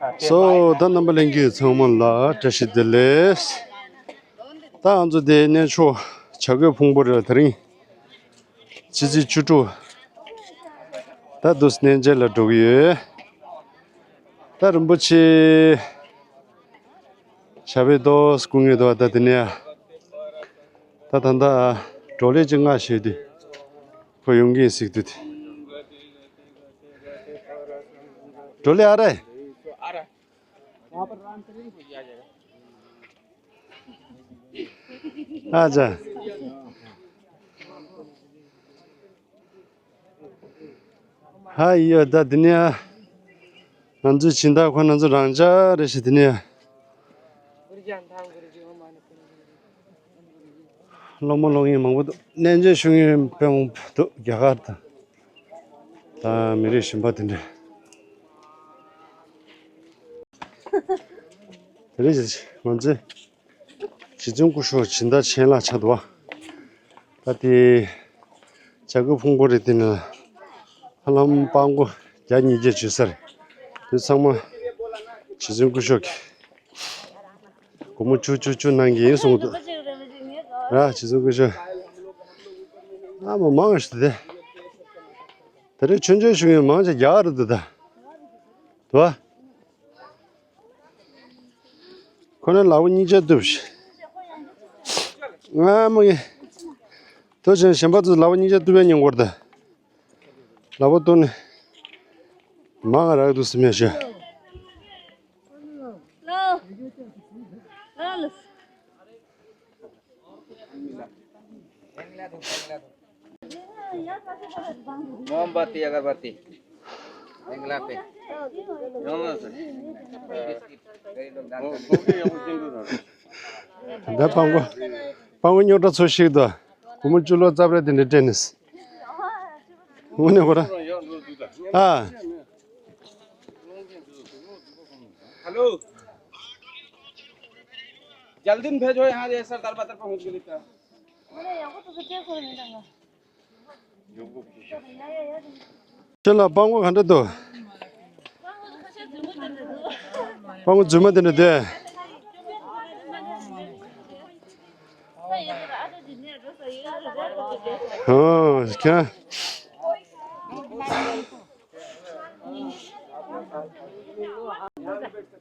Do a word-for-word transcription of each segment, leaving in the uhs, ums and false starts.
སོ། ད་རྣམ་པ་ལྷན་རྒྱས་ཚང་མ་ལ་བཀྲ་ཤིས་བདེ་ལེགས། ད་ང་ཚོ་དེ་གནས་མཆོག་བྱ་རྒོད་ཕུང་པོ་རེད། དེ་རིང་ཕྱི་ཚེས་བཅུ་དྲུག་ད་དུས་གནས་མཇལ་ལ་འགྲོ་གི་ཡོད། ད་རིན་པོ་ཆེ་ཞབས་པད་ཏོག་སྐུ་ངལ་འདུག་ད་དེ་ནས་ད་ད་ད་བགྲོ་གླེང་ཅིག་ང་བྱས་དུས་ཁོ་ཡོང་གིན་ཟིག་དུས་དེ། བགྲོ་གླེང་ཨ་རེ། ཨ་ཅག་ཧ་ཡོད་ད། དེ་ནས་ང་ཚོའི་སྦྱིན་བདག་ཁོ་ན་ཚོ་རང་འཇགས་རེད་ཤག་དེ་ནས་སློབ་མ་སློབ་གཉེར་མང་པོ་འདུག་གནས་མཇལ་ཞུ་མཁན་དཔེ་མང་པོ་འདུག་རྒྱ་གར་དང་། ད་མི་རིགས་གཞན་པ་དེ་འདྲ། དེ་རིང་ང་ཚོའི་རྗེ་བཙུན་སྐུ་ཞབས་སྦྱིན་བདག་ཆེན་ལ་ཆགས་འདུག་བ། ད་དེ་བྱ་རྒོད་ཕུང་པོ་རེད། དེ་ནི་ཧ་ལམ་སྤྲང་པོ་བརྒྱ་ཉིས་བརྒྱ་བྱེད་ས་རེད། དེ་ཚང་མ་རྗེ་བཙུན་སྐུ་ཞབས་ཀྱིས་སྒོར་མོ་བཅུ་བཅུ་བཅུ་གནང་གི་ཡིན་གསུངས་འདུག་ར་རྗེ་བཙུན་སྐུ་ཞབས། ཨ་མ་མང་ཞིག་དེ། དེ་རིང་མཆོད་མཇལ་ཞུ་མཁན་མང་ཆེ་རྒྱ་གར་རེད་འདུག་ད། དུ་བ། ཁོ་ན་ལག་པ་གཉིས་ཆ་གཏུབ་ཤིག་ང་མ་ངེ། ཐོ་ཆེན་གཞན་པ་ཚོ་ལག་པ་གཉིས་ཆ་གཏུབ་ཡ་ཉན་གོ་ར་ད། ལག་པ་གཏུབ་ནས། མང་རག་འདུག་སེམས་ཡ་ཤོད། मोमबत्ती, अगरबत्ती। एंगला पे। ད་སྤྲང་པོ། སྤྲང་པོ་རྙོག་དྲ་ཚོ་ཞིག་ཏུ། སྒོར་མོ་བཅུ་ལོ་རྩ་བྲལ་དེ་འདྲ་སྤྲད་ནས། དངོས་གནས་ཁོ་ར། ཨ། हेलो। जल्दी में भेजो यहाँ, ये सरदार बाजार पहुँच गए। ཁྱོད་ལ་སྤྲང་པོ་ག་འདྲ་འདུག་སྤྲང་པོ་རྫུན་མ་དེ་འདྲ་འདུག་ཨོ་ཁྱོད།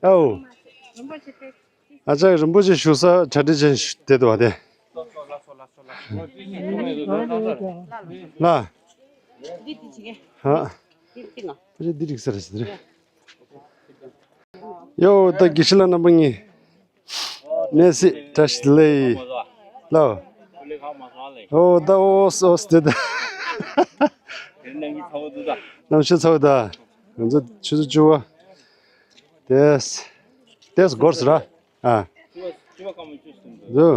ཨའོ། ཨ་ཅག་རིན་པོ་ཆེ་བཞུགས་ས་གྲ་སྒྲིག་ཅན་ཞིག་བསྡད་འདུག་བ་དེ། ལ། ཧ། ཨ་ཅག་འདི་འགྲིག་ས་རེད་ཟེར། ཡོ་ད་དགེ་བཤེས་ལགས་རྣམ་པ་གཉིས། གནས་གཟིགས་བཀྲ་ཤིས་བདེ་ལེགས། ལོ། ཨོ་ད་ཨོ་སི་ཨོ་སི་དེ་ད། གནམ་གཤིས་ཚ་བོ་ད། ང་ཚོ་ཆུ་ཚོད་བཅུ་པ། དེས། དེས་སྒོར་སི་ར། ཨ། ཟོ།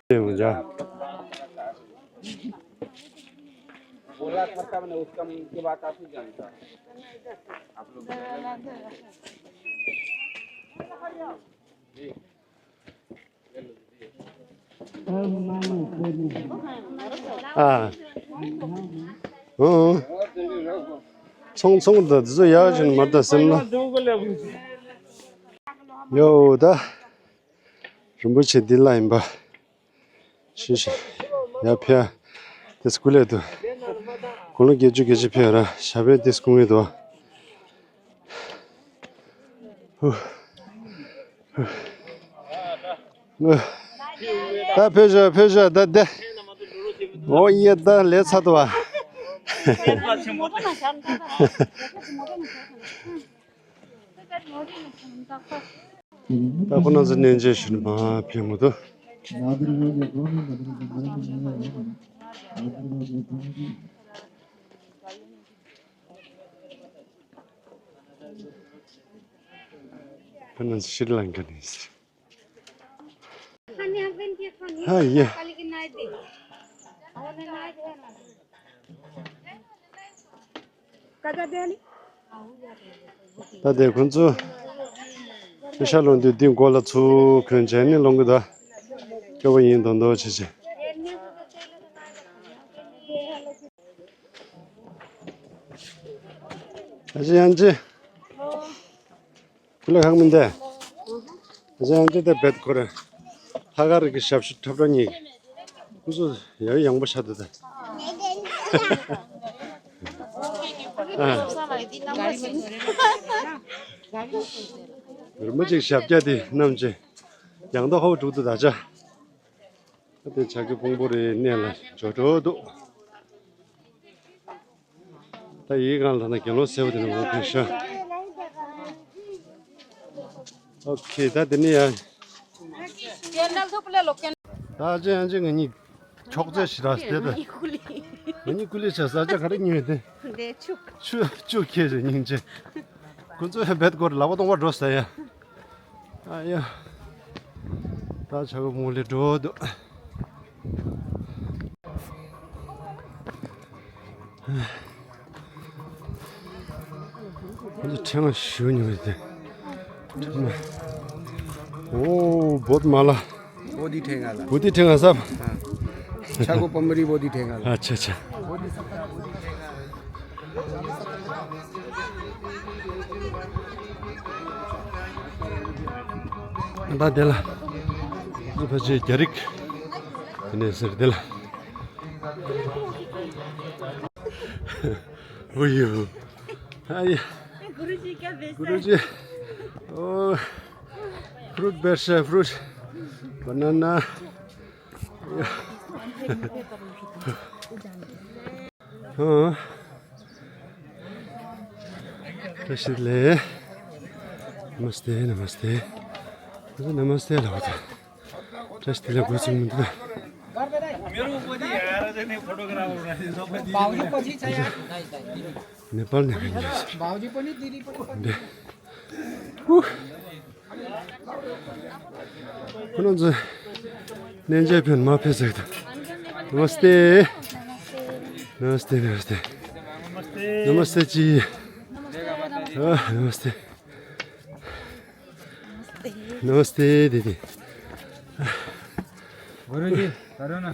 དེ་མོ་ཇ། बोला था तब ने उसका, उनकी बात आप ही जानता। आप लोग। ཨ། ཨོ། ཚོང་ཚོང་དུ་འདི་ཚོ་ཡག་ཅིག་མ་རེད་ད་སེམས་ན། ཡོ་ད། རིན་པོ་ཆེ་འདི་ལ་ཡིན་པ། ཤི་ཤི། ཡ་ཕྱི། དེ་སྐུ་ལས་དུ། དགུང་ལོ་བརྒྱད་ཅུ་གྱ་གཅིག་ཕེབས་ར་ཞབས་པད་དེ་སྐུ་ངལ་དུ། ཧུ། ཧུ། ད་ཕེབས་ཤོག་ཕེབས་ཤོག་ད་དེ། ཨོ་ཡེ་ད་ལས་ཚར་དུ་བ། ད་ཁོ་ན་ཚོ་གནས་མཇལ་ཞུ་ནི་མ་ཕེབས་མོ་དུ། ཁོ་ན་ཚོ་ཤྲི་ལང་ཀ་ནས། ཧ་ཡ། ད་དེ་ཁོང་ཚོ་པེ་ཤ་ལོན་དུས་འདི་མགོ་ལ་ཚུར་གོན་བྱས་ནས་ལོན་གི་ད། སྐྱོ་བོ་ཡིན་མདོག་མདོག་བྱེད་བྱེད། ཨ་ཅེ་ཡང་ཅེ། ཁུ་ལ་ཁག་མིན་ཏེ། ཨ་ཅེ་ཡང་ཅེ་དེ་བེད་ཁོ་རེ། ལྷག་དཀར་གྱི་ཞབས་ཞུ་འཁྲབ་གྲྭ་གཉིས། སྐུ་གཟུགས་ཡང་ཡང་པོ་ཆགས་འདུག་ད། རིན་པོ་ཆེའི་ཞབས་རྒྱ་དེ་རྣམས་ཀྱི་ཡང་དོ་ཧོ་དྲུག་ཏུ་ད་ཆ། ད་དེ་བྱ་རྒོད་ཕུང་པོ་རེ་གནས་ལ་འཇོག་འགྲོ་འདུག་ད་ཡིག་སྒང་ལ་ན་དགེ་སློང་སེར་པོ་དེ་ནས་འོ་ཕེབས་ཤག་ཨོ་ཁེ། ད་དེ་ནས་ཡང་། ད་ཅི་ཡང་ཅི་ང་གཉིས་ཁྱོག་ཚད་ཞིག་ར་སྟེ་ད། ང་གཉིས་ཀུ་ལི་ཆ་ས་ཆ་ག་རེ་ཉོས་ཏེ། ཆུ་ཆུ་ཁེ་རེ་སྙིང་རྗེ། ཁོ་ཚོ་ཡང་བེད་སྐོར་ལ་བ་གཏོང་བ་འགྲོ་ས་ཡ། ཨ་ཡ། ད་བྱ་རྒོད་ཕུང་པོ་ལ་འགྲོ་འདུག་ཁོ་ཚོ་ཕྲེང་བ་ཞུ་མྱོང་ཡོད་དེ། ཕྲེང་བ། ཨོ་བོད་མ་ལ། བོ་དྷི་ཕྲེང་བ་ལ། བོ་དྷི་ཕྲེང་བ་ཟབ། ཨ། ཆ་གོ་པ་མ་རི་བོ་དྷི་ཕྲེང་བ་ལ། ཨ་ཆ་ཆ། ད་དེ་ལ། ཕ་ཆེ་རྒྱ་རིགས། དེ་ནས་ཟེར་དེ་ལ། ཨོ་ཡོ། ཨ་ཡ། गुरुजी क्या बेचता है? गुरुजी। ओ। फ्रूट बेचता है, फ्रूट। बनाना। हाँ। कैसे ले? नमस्ते, नमस्ते। नमस्ते लगाता। जस्ट ले कुछ मिनट। नेपाल ने बाबुजी पनि दिदी पनि। ཁོ་རང་ཚོ་གནས་མཇལ་ཕེབས་མ་ཕེབས་ཟེར་གི་འདུག नमस्ते। नमस्ते, नमस्ते। नमस्ते जी। आ, नमस्ते। नमस्ते दिदी। गुरुजी, करो ना।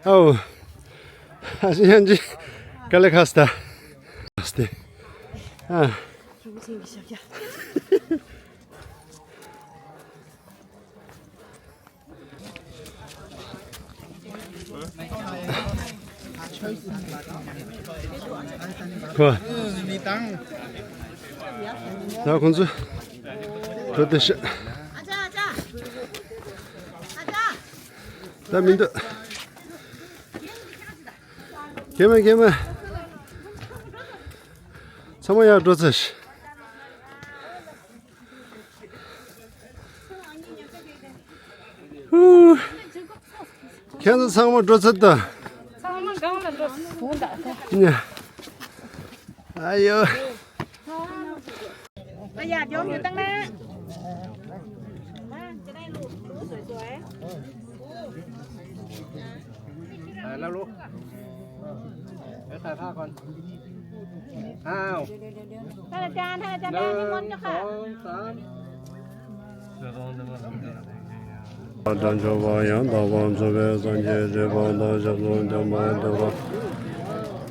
आओ। आज यहाँ जी कल खास्ता। आस्ते। हाँ। ཁོ། ད་ཁོང་ཚོ་འགྲོ་བསྡད་ཤག་ད་མི་འདུག་གད་མོ་གད་མོ། ཚང་མ་ཡར་འགྲོ་ཚར་ཤག་ཧུ། ཁྱེད་ཚོ་ཚང་མ་འགྲོ་ཚར་ད། ཚང་མ་སྒང་ལ་འགྲོ། ཨ་ཡོ། ཨ་ཡ། ཇོམ་ཡོད་དང་ན།ถ่ายรูป เดี๋ยวถ่ายภาพก่อน อ้าว ท่านอาจารย์ ท่านอาจารย์ ได้นิมนต์เจ้าค่ะ สอง สาม དང་འབྱོར་བ་ཡང་དག་པར་རྫོགས་པའི་སངས་རྒྱས་རིག་པ་དང་ཞབས་སོར་ལྡན་པ་འདི་རུ།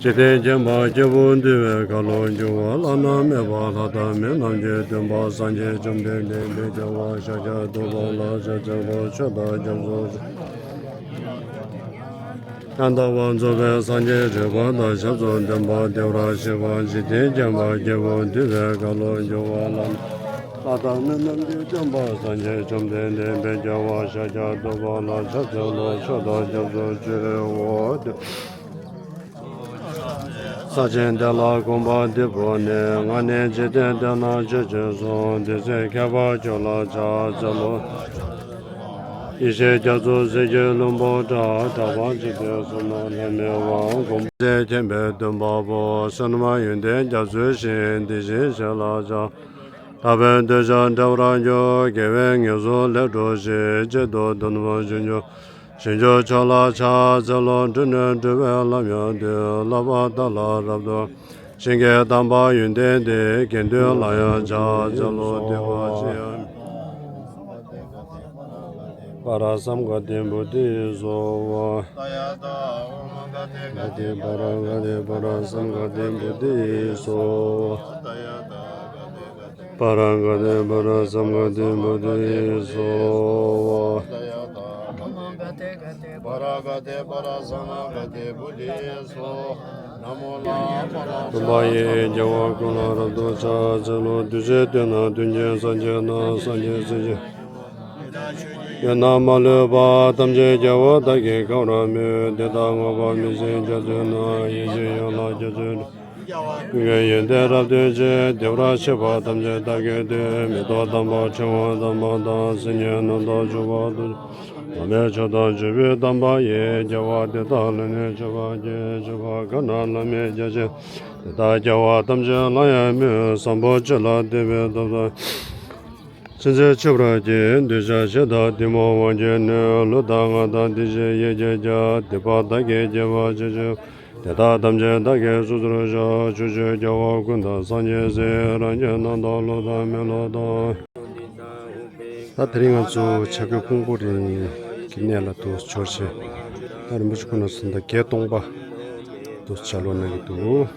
འཇིག་རྟེན་མཁྱེན་པ་སྐྱེས་བུ་འདུལ་བའི་ཁ་ལོ་སྒྱུར་བ་བླ་ན་མེད་པ་ལྷ་དང་མི་རྣམས་ཀྱི་སྟོན་པ་སངས་རྒྱས་བཅོམ་ལྡན་འདས་དཔལ་རྒྱལ་བ་ཤཱཀྱ་ཐུབ་པ་ལ་ཕྱག་འཚལ་ལོ། མཆོད་དང་སྐྱབས་སུ་མཆི། ཡང་དག་པར་རྫོགས་པའི་སངས་རྒྱས་རིག་པ་དང་ཞབས་སོར་ལྡན་པ་བདེ་བར་གཤེགས་པ་འཇིག་རྟེན་མཁྱེན་པ་སྐྱེས་བུ་འདུལ་བའི་ཁ་ལོ་སྒྱུར་བ་ལ། ལྷ་དང་མི་རྣམས་ཀྱི་སྟོན་པ་སངས་རྒྱས་བཅོམ་ལྡན་འདས་དཔལ་རྒྱལ་བ་ཤཱཀྱ་ཐུབ་པ་ལ་ཕྱག་འཚལ་ལོ། མཆོད་དང་སྐྱབས་སུ་མཆིའོ། ས་ཆེན་དེ་ལ་གོམ་པ་འདི་བོར་ནས། ང་ནི་འཇིག་རྟེན་འདི་ན་མཆིས་ཤིང་སོང་། དེ་ཚེ་མཁས་པ་ཁྱོད་ལ་ཕྱག་འཚལ་ལོ། ཡེ་ཤེས་རྒྱ་མཚོ་ཟིལ་གྱིས་ལྷུང་པོ་འདྲ། གྲགས་པ་འཇིག་རྟེན་གསུམ་ན་ལྷ་མིའི་དབང་བསྒོམ། ཚེ་མཁྱེན་པའི་སྟོན་པ་པོ། བསོད་ནམས་ཡོན་ཏན་རྒྱ་མཚོའི་ཞིང་། དེ་བཞིན་གཤེགས་ལ་ཕྱག་དག་པའི་འདོད་ཆགས་བྲལ་བར་འགྱུར། དགེ་བའི་ངལ་གསོ་ལས་གྲོལ་ཞིང་། གཅིག་ཏུ་དོན་དམ་ཞི་འགྱུར། ཞི་འགྱུར་མཆོག་ལ་ཕྱག་འཚལ་ལོ། འབྲུ་ནི་འགྲོ་བའི་ལམ་ཡང་དུ། བསླབ་པ་དག་ལ་རབ་ཏུ། ཞིང་གི་དམ་པ་ཡོན་ཏན་དེ། དགེ་འདུན་ལ་ཡང་བྱ། བྱ་ལོ་དེ་བ་ཅི་ཡང་། པ་ར་སཾ་ག་ཏེ་བོ་དྷི་སྭ་ཧཱ། ག་ཏེ་པ་ར་ག་ཏེ་པ་ར་སཾ་ག་ཏེ་བོ་དྷི་སྭ་ཧཱ། པ་ར་ག་ཏེ་པ་ར་སཾ་ག་ཏེ་བོ་དྷི་སྭ་ཧཱ། སྟོན་པ་ཡི་རྒྱལ་བ་ཀུན་ལ་རབ་ཏུ་བྱ། ཚེ་ལོ་བདུད་རྩིས་གཏུབས་ན། གདོན་གྱིས་སངས་རྒྱས་ན། སངས་རྒྱས་སྲས་ཀྱི་ཡོད་ན་མ་ལུས་པ། ཐམས་ཅད་རྒྱལ་བ་དག་གིས་གང་རུང་མོས། དེ་དག་བསྔགས་པ་མི་ཟད་རྒྱ་མཚོའི་ནང་། ཡེ་ཤེས་ཡན་ལག་རྒྱ་མཚོའི་ཀུན་གྱི་ཡོན་ཏན་རབ་སྟོན་ཅིང་། བདེ་བར་གཤེགས་པ་ཐམས་ཅད་བདག་གིས་བསྟོད། མེ་ཏོག་དམ་པ་ཕྲེང་བ་དམ་པ་དང་། སིལ་སྙན་སྣ་ཚོགས་བྱུག་པ་དང་། བླ་མེད་མཆོག་དང་སྤྱོད་པའི་དམ་པ་ཡིས། རྒྱལ་བ་དེ་དག་ལ་ནི་མཆོད་པར་བགྱི། མཆོད་པ་གང་རྣམས་བླ་མེད་རྒྱ་ཆེན་དེ་དག་རྒྱལ་བ་ཐམས་ཅད་ལ་ཡང་མོས། བཟང་པོ་སྤྱོད་ལ་དད་པའི་སྟོབས་དང་། ཆོས་འཛིན་མཆོད་པར་བགྱི། འདོད་ཆགས་ཞེ་སྡང་གཏི་མུག་དབང་གྱིས་གནོད། ལུས་དང་ངག་དང་དེ་བཞིན་ཡིད་ཀྱིས་ཀྱང་། སྡིག་པ་དག་གིས་བགྱིས་པ་ཇི་བཞིན། དེ་དག་ཐམས་ཅད་བདག་གིས་སོ་སོར་བཤགས། ཕྱོགས་བཅུའི་རྒྱལ་བ་ཀུན་དང་སངས་རྒྱས་སྲས། རང་གི་རྣམ་དག་བློ་དང་མི་སློབ་དང་། ད་དེ་རིང་ང་ཚོ་བྱ་རྒོད་ཕུང་པོ་རི་གི་གནས་ལ་དུ་འབྱོར་བྱས། ད་རིན་པོ་ཆེ་ཁོང་རྣམ་གསུམ་དང་བརྒྱད་སྟོང་པ་དུ་ཕྱག་ལོག་གནང་གི་འདུག་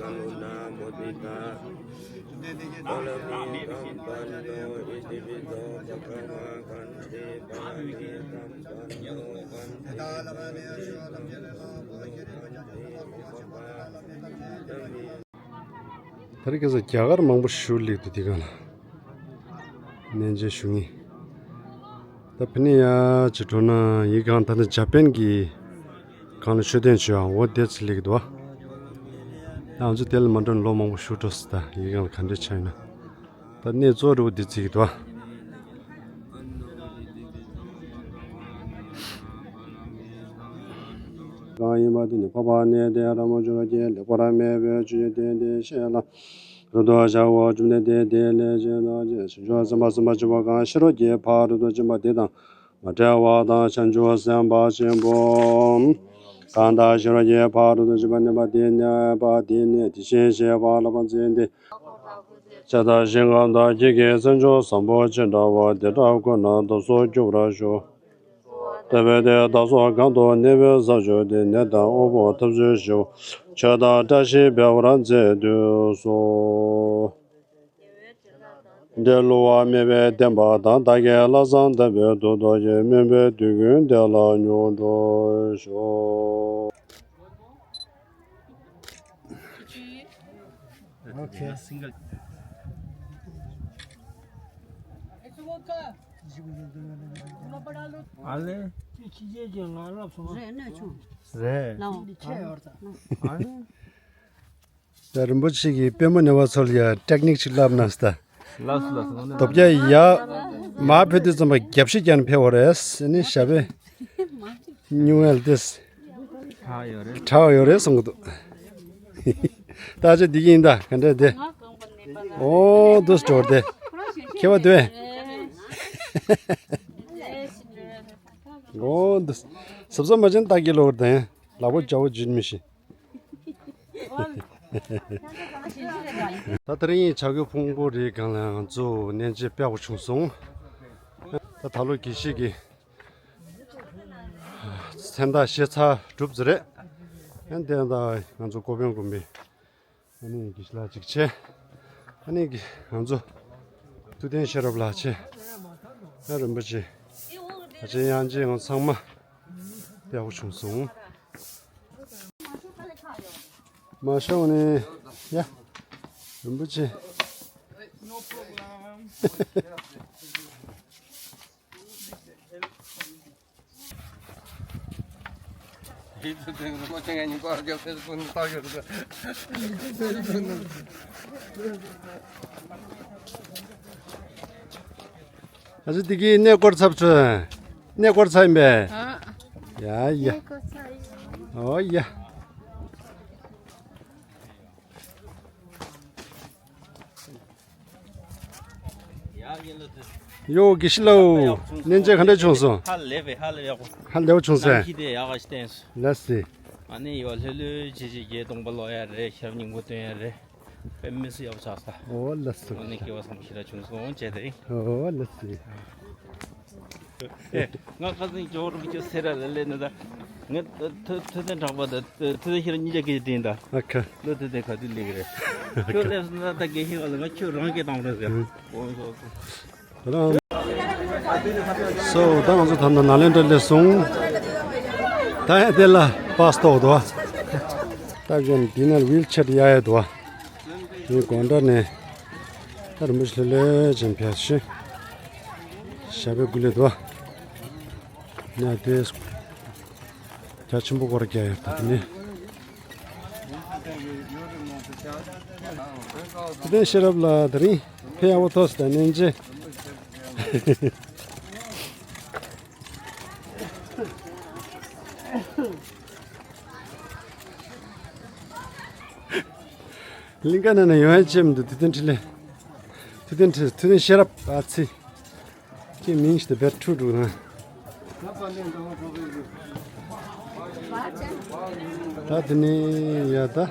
ད་རེས་ཁ་སང་རྒྱ་གར་མང་པོ་ཞིག་སླེབས་འདུག་འདི་ག་ལ་གནས་མཇལ་ཞུ་ངེས། ད་ཕ་ནི་ཡ་ཅི་འགྲོ་ན་ཡི་གང་ད་ནི་ཇ་པན་གྱི་གང་ལ་མཆོད་རྟེན་བྱོས་ཨང་འོ་དེ་ཚེ་སླེབས་འདུག་ད་ང་ཚོ་དེ་ལ་མ་འགྲོ་ན་ལོ་མང་པོ་ཞིག་འགྲོ་སྲིད། ད་ཡི་གང་ལ་ག་འདྲས་ཆགས་ཡོད་ན། ད་གནས་གཙོ་བོ་འདི་བརྩི་གི་འདུག་གང་ཡིན་པ་དེ་ནི་འཕགས་པ་གནས་བརྟན་ར་མོ་ཆུ་རོ་སྐྱེས། ལེགས་པར་སྨྲས་པའི་ཆོས་ཀྱི་སྡེ་འདི་བཤད་ལ། རབ་ཏུ་བྱའོ། བཅོམ་ལྡན་འདས་དེ་ལས་ཅི་ལྟར་ཅི། བྱང་ཆུབ་སེམས་དཔའ་སེམས་དཔའ་ཆེན་པོ་གང་ཤེས་རབ་ཀྱི་ཕ་རོལ་ཏུ་ཕྱིན་པ་དེ་དང་མ་བྲལ་བ་དང་། བྱང་ཆུབ་སེམས་དཔའ་ཆེན་པོ་གང་དག་ཤེས་རབ་ཀྱི་ཕ་རོལ་ཏུ་ཕྱིན་པ་ནུས་པ་དེ་ནུས་པ་དེ་ནི་དེ་བཞིན་གཤེགས་པ་ལ་ཕན་ཕྱིར་འདི། ཇི་ལྟར་ཞིང་ཁམས་དག་བགྱིས་ཀྱི། བྱང་ཆུབ་བཟང་པོ་ཅི་འདྲ་བ། དེ་འདྲ་ཀུན་ལ་བདག་སོགས་སྐྱོབ་པར་ཤོག་དེ་འབདཝ་ད་བདག་སོགས་གང་དུ་གནས་པའི་ས་ཕྱོགས་དེར། ནད་དང་དབུལ་པོ་འཐབ་རྩོད་ཞི་བ། ཆོས་དང་བཀྲ་ཤིས་འཕེལ་བར་མཛད་དུ་གསོལ། འདི་སླུ་བ་མེད་པའི་བདེན་པ་དང་། བདག་གིས་ལྷག་བསམ་དག་པས་ཐུགས་རྟོགས་ཀྱིས། སྨོན་པའི་དུས་ཀུན་དེ་ལ་མྱུར་འགྲུབ་ཤོག Okay. ཨ་ལེ། རེད། ཨ་ལེ། ད་རིན་པོ་ཆེ་གིས་པད་མ་ནེ་བ་ཚོ་ལ་ཡ་ཊེག་ནིག་ཅིག་བསླབ་གནང་ཟེར། ལགས་སོ་ལགས་སོ། དོ་རྒྱ་ཡ་མ་ཕེབས་དུས་ཙམ་པ་རྒྱབ་ཤིག་ཀྱང་ཕེབས་པ་རེད། ཨ་ནི་ཞབས་པད་ཉུང་བས་ལྟས་དྲག་ཡོད་རེད་གསུང་གི་འདུག་ད་ཅི་འདི་གི་ཡིན་ད་ག་འདྲ་དེ། ཨོ་འདུག་སྤྲོ་བ་དེ། ཁྱེད་པ་དེ། ཨོ་འདུག་ཟབ་ཟབ་མ་ཅན་ད་གི་ལོར་དེ་ལག་པ་བྱ་བ་བརྗོད་མི་ཤེས། ད་དེ་རིང་བྱ་རྒོད་ཕུང་པོ་རིའི་སྒང་ལ་ང་ཚོ་གནས་མཇལ་སྤྲོ་པོ་བྱུང་སོང་། ད་ད་ལོ་དགེ་བཤེས་ཀྱི་མཚན་རྟགས་བཞེས་ཚར་གྲུབ་ཟེར་རེད། ཨ་ནི་དེ་ད་ང་ཚོ་ཀོ་པན་དགོན་པའི་ཨ་ནི་དགེ་བཤེས་ལགས་གཅིག་བྱས། ཨ་ནི་ང་ཚོ་ཐུབ་བསྟན་ཤེས་རབ་ལགས་བྱས། ཨ་རིན་པོ་ཆེ། ཨ་ཅེ་དབྱངས་ཅན་ང་ཚང་མ་སྤྲོ་པོ་བྱུང་སོང་། མ་ཤོང་ནས་ཡ། རིན་པོ་ཆེ། ཨ་ཙི་དེ་གི་གནས་སྐོར་ཚར་ཚོད། གནས་སྐོར་ཚར་ཡིན་པས། ཡ་ཡ། ཨོ་ཡ། ཡོ་དགེ་བཤེས་ལགས། གནས་མཇལ་ག་འདྲ་བྱུང་སོང་། ཧ་ལས་པའི་ཧ་ལས་ཡག་པོ། ཧ་ལས་པ་བྱུང་སོང་། གནམ་གཤིས་དེ་ཡག་ག་ཞིག་བསྟན་སོང་། ལགས་སེ། ཨ་ནི་ཡོ་ལྷོད་ལྷོད་བྱེད་བྱེད་རྒྱས་གཏོང་པ་ལོག་ཡ་རེད། ཞབས་སྙིང་པོ་སྟོན་ཡ་རེད། དཔེ་མི་སྲིད་ཡག་པོ་ཆགས་སོང་། འོ་ལགས་སོ། དངོས་གནས་སྐལ་བ་བཟང་པོ་ཞེ་དྲག་བྱུང་སོང་བྱས་ཏེ། འོ་ལགས་སོ། ཨེ། ང་ཁ་སང་ཇོ་བོ་རིན་པོ་ཆེ་སེ་ར་ལ་སླེབས་ནས་ད། ངས་ཐུ་ཐུ་ཐུ་བསྟན་གྲགས་པ་དང་ཐུ་ཐུ་བསྟན་ཤེས་རབ་གཉིས་ཆ་སྐད་ཆ་དྲིས་ཡིན་ད། ཨ་ཁ། ལོ་དུ་དེ་ག་དུས་སླེབས་ཀྱི་རེད། ཁྱོད་སླེབས་སོང་ན་ད་དགེ་བཤེས་ཁ་ལ་ང་ཁྱོད་རང་སྐད་བཏང་རེད་ཟེར། ཨུ། འོ་སོ་སོ། སོ་ད་ང་ཚོ་ད་ལྟ་ནཱ་ལེནྡྲ་སླེབས་སོང་། ད་ཡང་དེ་ལ་པཱས་ཐོག་འདུག་བ། ད་གཞན་འདི་ན་ཝིལ་ཆེར་ཡ་ཡ་འདུག་བ། ངའི་དགོང་དག་ནས་ད་རིན་པོ་ཆེ་ལྷོད་ལྷོད་ཅན་ཕེབས་ཤིང་ཞབས་པད་སྐུ་ལས་འདུག་བ། ནས་དེ་རྒྱ་ཆེན་པོ་སྐོར་རྒྱག་ཡོད་ད་དེ་ནས། དེ་ཤེས་རབ་ལ་དེ་རིང་ཕེབས་ཡག་པོ་ཐོག་སྟེ་ནན་ཅེ། གླིང་ག་ནང་ན་ཡོང་ཡ་ཅེ་མི་འདུག་ཐུབ་བསྟན་འཕྲིན་ལས། ཐུབ་བསྟན་འཕྲིན་ཐུབ་བསྟན་ཤེས་རབ་ཨ་ཚི། ཁྱེད་མིང་ཞིག་དེ་བེད་ཁྲུ་དྲུག་ན། ད་དེ་ནས་ཡ་ད།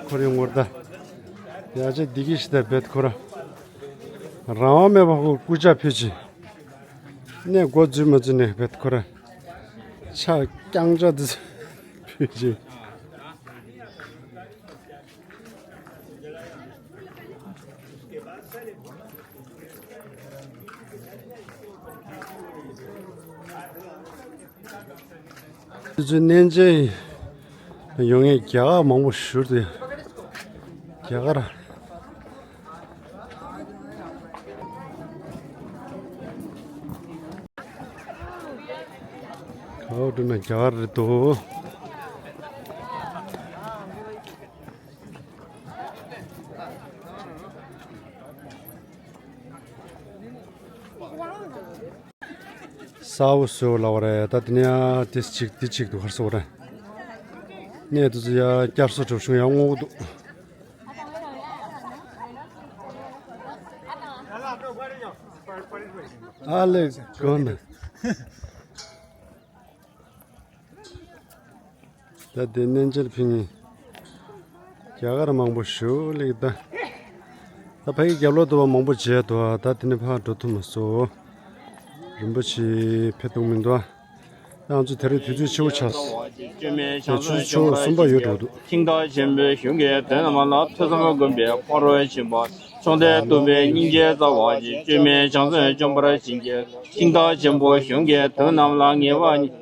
ཁོ་རེ་ངོར་ད། ཡ་ཅེ་བདེ་སྐྱིད་ཞིག་དེ་བེད་ཁོ་ར། རང་དབང་མེད་པ་ཁོ་སྐུ་ཕྱག་ཕུལ་ཅི། གནས་འགོ་འཛུལ་མ་འཛུལ་ནས་བེད་ཁོ་ར། ཕྱག་རྐྱང་ཕྱག་དེ་ཕུལ་ཅི། དུས་ཚོད་གནས་མཇལ་ཡོང་མཁན་རྒྱ་གར་མང་པོ་བཞུར་ཏེ། རྒྱ་གར། ག་བ་འགྲོ་ན་རྒྱ་གར་རེད་དོ། གསར་པ་བཟོས་ལབ་པ་རེད། ད་དེ་ནས་ཡ་དེ་གཅིག་དེ་གཅིག་འདུག་ག་རེ་ཟེར་བ་རེད། གནས་དེ་ཚོ་ཡ་བསྐྱར་གསོ་གྲུབ་བྱུང་ཡ་སྔོག་འདུག་ཨ་ལེ་གོ་ན། ད་དེ་གནས་མཇལ་ཕུལ་མཁན་རྒྱ་གར་མང་པོ་ཞིག་སླེབས་ད། ད་ཕ་གི་རྒྱབ་ལོགས་དུ་བ་མང་པོ་མཇལ་འདུག་ད་དེ་ནས་ཕར་འགྲོ་ཐུབ་མ་སོང་། རིན་པོ་ཆེ་ཕེབས་ཐུབ་མི་འདུག་ད་ང་ཚོ་དེ་རིང་དུས་ཚོད་ཆེ་བོ་ཆགས་སོང་། དེ་ཆུ་ཚོད་ཆུ་ཚོད་གསུམ་པ་ཡོལ་འགྲོ་འདུག་ཤིང་རྟ་ཆེན་པོའི་གཞུང་གི་དོན་རྣམས་ལ། ཐོས་བསམ་སྒོམ་པའི་ཕ་རོལ་ཕྱིན་པ། མཆོག་ལྡན་སྟོན་པའི་སྙིང་རྗེའི་རྩ་བ་ཡིས། བཅོས་མིན་བྱང་སེམས་བཅོམ་པར་བྱིན་གྱིས། ཤིང་རྟ་ཆེན་པོའི་གཞུང་གི་དོན་རྣམས་ལ་ངེས་པ་ཉིད།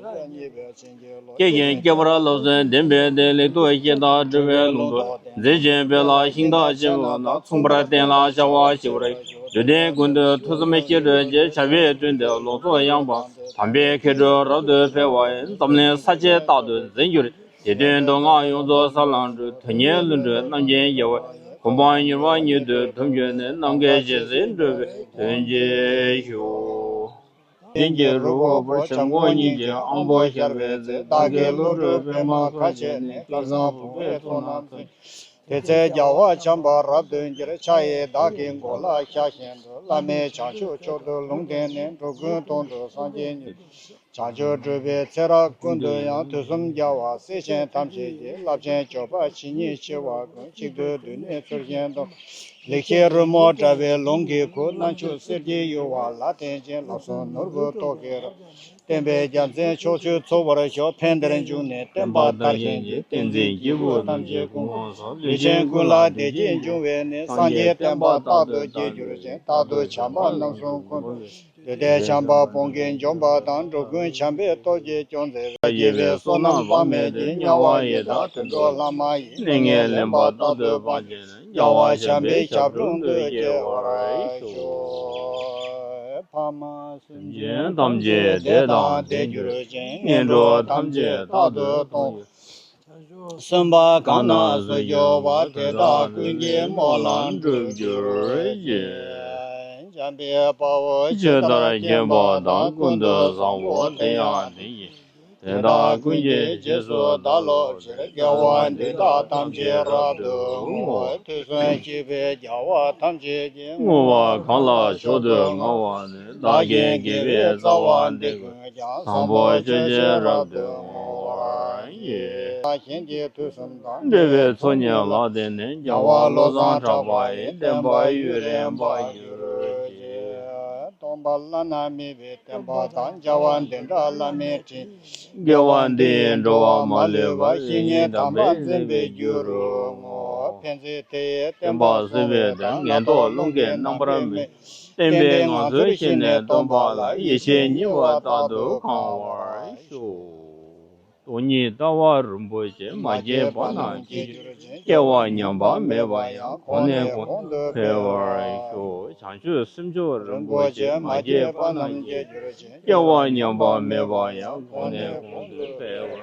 སྐྱེ་ཞིང་སྐྱེ་བར་སློབ་གསོས་ལྡན་པའི་བདེ། ལེགས་ཐོག་བཤད་དང་སྒྲུབ་པའི་ལུང་དུ། མཛེས་ཤིང་སྤེལ་ལ་ཤིང་རྟ་ཆེན་པོ་ན། མཚུངས་པར་བསྟན་ལ་བྱ་བ་ཞི་བར་བགྱི། འདོད་ལྡན་ཀུན་ཏུ་ཐོས་བསམ་ཤེས་སྒྲུབ་ཀྱི། བྱ་བའི་དོན་དེ་ལོངས་སུ་ཡངས་པ། དམ་པའི་མཁས་གྲུབ་རབ་ཏུ་འཕེལ་བ་ཡི། འཛམ་གླིང་ས་སྤྱན་རྟག་ཏུ་འཛིན་གྱུར་ཅིག་དེ་དོན་མདོ་སྔགས་ཡོངས་རྫོགས་ས་ལ་འགྲོ། དོན་གཉིས་ལྷུན་གྲུབ་རྣམ་མཁྱེན་རྒྱལ་བ། གོ་འཕང་མྱུར་བ་ཉིད་དུ་ཐོབ་གྱུར་ནས། རྣམ་མཁྱེན་རྗེས་སུ་འགྲོ་བའི་དོན་གྱིས་ཤོག་དེང་གི་རུ་བོ་བོར་བྱམས་མགོན་ཉིད་ཀྱི་དབང་པོ་ཤར་བའི་ཚེ། བདག་གི་བློ་གྲོས་པད་མ་ཁ་ཕྱེ་ནས། སྐལ་བཟང་བུང་བའི་ཚོགས་རྣམས་ཐོན། དེ་ཚེ་རྒྱལ་བ་བྱམས་པ་རབ་ཏུ་འགྱུར། ཕྱག་གཡས་བདག་གི་མགོ་ལ་ཞགས་བཞིན་དུ། བླ་མེད་བྱང་ཆུབ་མཆོག་ཏུ་ལུང་བསྟན་ནས། འགྲོ་ཀུན་དོན་དུ་སངས་རྒྱས་ཉིད། བྱང་ཆུབ་སྒྲུབ་པའི་ཚེ་རབས་ཀུན་ཏུ་ཡང་། དུས་གསུམ་རྒྱལ་བ་སྲས་ཆེན་ཐམས་ཅད་ཀྱི། རླབས་ཆེན་སྤྱོད་པ་ཇི་སྙེད་ཤེས་པ་ཀུན། གཅིག་ཏུ་བསྡུས་ནས་ཚུལ་བཞིན་སྟོན། ལེགས་བཤད་རོལ་མོ་འདྲ་བའི་ལུང་གིས་བསྐུལ། རྣམ་དཔྱོད་གསེར་གྱི་ཡུ་བ་ལ་བརྟེན་ཅིང་། ལམ་གསུམ་ནོར་བུ་ཏོག་གི་རབ། བསྟན་པའི་རྒྱལ་མཚན་ཕྱོགས་བཅུར་ཚུགས་པར་ཤོག་ཕན་བདེར་འབྱུང་ནས་བསྟན་པ་དར་ཞིང་རྒྱས། བསྟན་འཛིན་སྐྱེས་བུ་ཐམས་ཅད་སྐུ་ངོ་སོགས། ལུས་ཅན་ཀུན་ལ་བདེ་སྐྱིད་འབྱུང་བའི་གནས། སངས་རྒྱས་བསྟན་པ་རྟག་ཏུ་རྒྱས་གྱུར་ཅིང་། རྟག་ཏུ་བྱམས་པ་རྣམ་གསུམ་ཀུན། འདུས་ཏེ་བྱམས་པ་སྤོང་གིས་འཇོམས་པ་དང་། འགྲོ་ཀུན་བྱམས་པའི་སྟོབས་ཀྱིས་སྐྱོང་མཛད། དགེ་བའི་བསོད་ནམས་དཔག་མེད་ཀྱིས། དམྱལ་བ་ཡི་དྭགས་དུད་འགྲོ་ལྷ་མ་ཡིན། གནོད་ངན་ལན་པ་རྟག་ཏུ་སྤངས་ཤིང་ནི། རྒྱལ་བ་བྱམས་པའི་ཞབས་དྲུང་དུ་སྐྱེ་བར་ཤོག་ཕ་མ་སེམས་ཅན་ཐམས་ཅད་བདེ་དང་ལྡན་གྱུར་ཅིང་། ངན་འགྲོ་ཐམས་ཅད་རྟག་ཏུ་སྟོངས། སེམས་པ་གང་ན་སུ་གྱུར་པ། དེ་དག་ཀུན་གྱི་དམུས་ལ་འགྲུབ་གྱུར་ཅིག་འཇམ་དཔལ་དཔའ་བོས་ཇི་ལྟར་མཁྱེན་པ་དང་། ཀུན་ཏུ་བཟང་པོ་དེ་ཡང་དེ་བཞིན་ཏེ། དེ་དག་ཀུན་གྱི་རྗེས་སུ་བདག་སློབ་ཕྱིར། དགེ་བ་འདི་དག་ཐམས་ཅད་རབ་ཏུ་བསྔོ། དུས་གསུམ་གཤེགས་པའི་རྒྱལ་བ་ཐམས་ཅད་ཀྱིས། བསྔོ་བ་གང་ལ་མཆོག་ཏུ་བསྔགས་པ་ནི། བདག་གི་དགེ་བའི་རྩ་བ་འདི་ཀུན་ཀྱང་། བཟང་པོ་སྤྱོད་ཕྱིར་རབ་ཏུ་བསྔོ་བར་བགྱི། ལ་གཞན་གྱི་དུས་གསུམ་དང་། འབྲེལ་བའི་ཚོགས་གཉིས་ལ་བརྟེན་ནས། རྒྱལ་བ་བློ་བཟང་གྲགས་པ་ཡི། བསྟན་པ་ཡུན་རིང་བར་གྱུར་ཅིག། སྟོན་པ་བླ་ན་མེད་པའི་བསྟན་པ་དང་། བྱ་བ་འདི་འདྲ་བླ་མའི་དྲིན། དགེ་བ་འདི་ཡིས་འགྲོ་བ་མ་ལུས་པ། བཤེས་གཉེན་དམ་པས་འཛིན་པའི་རྒྱུ་རུ་བསྔོ། ཕན་ཚུན་དེ་ཡི་བསྟན་པ་གསོ་བའི་དོན། ངན་རྟོག་རླུང་གིས་རྣམ་པར་མེད། བསྟན་པའི་ངང་ཚུལ་ཤེས་ནས་སྟོན་པ་ལ། ཡེ་ཤེས་ཉེ་བར་རྟག་ཏུ་གང་བར་ཤོག། སྟོང་ཉིད་ལྟ་བ་རིན་པོ་ཆེ། མ་སྐྱེས་པ་རྣམས་སྐྱེ་གྱུར་ཅིག། སྐྱེ་བ་ཉམས་པ་མེད་པ་ཡང་། གོང་ནས་གོང་དུ་འཕེལ་བར་ཤོག། བྱང་ཆུབ་སེམས་མཆོག་རིན་པོ་ཆེ། མ་སྐྱེས་པ་རྣམས་སྐྱེ་གྱུར་ཅིག། སྐྱེ་བ་ཉམས་པ་མེད་པ་ཡང་། གོང་ནས་གོང་དུ་འཕེལ་བར་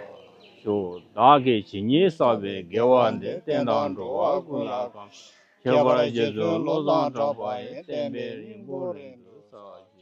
ཤོག། བདག་གིས་ཇི་སྙེད་བསགས་པའི་དགེ་བ་འདི། བསྟན་དང་འགྲོ་བ་ཀུན་ལ་གང་། ཁྱད་པར་རྗེ་བཙུན་བློ་བཟང་གྲགས་པ་ཡི། བསྟན་པའི་རིན་པོ་རིང་དུ་གསལ།